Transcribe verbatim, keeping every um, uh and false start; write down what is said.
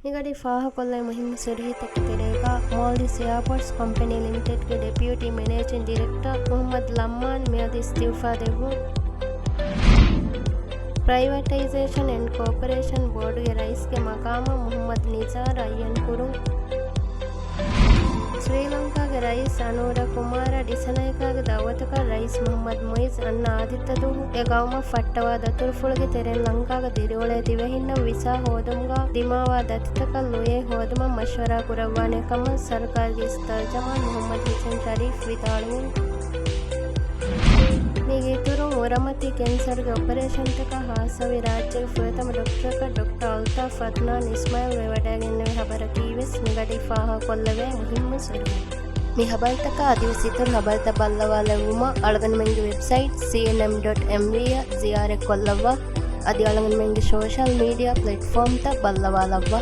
މިގަޑި ފާހަގަކޮށްލައި މުހިއްމު ސުރުހީތަކެއް ތެރޭގަ، މޯލްޑިވްސް އެއާޕޯޓްސް ކޮމްޕެނީ ލިމިޓެޑްގެ ޑެޕިއުޓީ މެނޭޖިން ޑިރެކްޓަރ މުހައްމަދު ލައްމާން މިއަދު އިސްތިއުފާ ދެއްވުން. ޕްރައިވެޓައިޒޭޝަން އެންޑް ކޯޕަރޭޝަން ބޯޑުގެ ރައީސްގެ މަގާމަށް މުހައްމަދު ނިޒާރު އައްޔަން ކުރުން. ސްރީލަންކާގެ ރައީސް އަނޫރަ ކުމާރަ ޑިސަނައިކާގެ ދައުވަތަކަށް ރައީސް މުހައްމަދު މުއިއްޒު އަންނަ އާދިއްތަ ދުވަހު އެ ގައުމަށް ފައްޓަވާ ދަތުރުފުޅުގެ ތެރެއިން ލަންކާގަ ދިރިއުޅޭ ދިވެހިންނަށް ވިސާ ހޯދުމުގަ ދިމާވާ ދަތިތަކަށް ލުޔެއް ހޯދުމަށް މަޝްވަރާ ކުރައްވާނެ ކަމަށް ސަރުކާރުގެ އިސް ތަރްޖަމާން މުހައްމަދު ހުސެން ޝަރީފް ވިދާޅުވުން. މީގެ އިތުރުން، އުރަމަތި ކެންސަރުގެ އޮޕަރޭޝަންތަކަށް ހާއްސަވި ރާއްޖޭގެ ފުރަތަމަ ޑޮކްޓަރަކަށް ޑޮކްޓަރ އަލްތާފް އަދްނާން އިސްމާއިލް ވެވަޑައިގެންނެވި ޚަބަރަކީވެސް މިގަޑި ފާހަގަކޮށްލެވޭ މުހިއްމު ސުރުހި. މި ޚަބަރުތަކާ އަދިވެސް އިތުރު ޚަބަރުތައް ބައްލަވާލެއްވުމަށް އަޅުގަނޑުމެންގެ ވެބްސައިޓް ސީއެންއެމް ޑޮޓް އެމްވީ އަށް ޒިޔާރަތްކޮށްލައްވާ. އަދި އަޅުގަނޑުމެންގެ ސޯޝަލް މީޑިއާ ޕްލެޓްފޯމްތައް ބައްލަވާލައްވާ.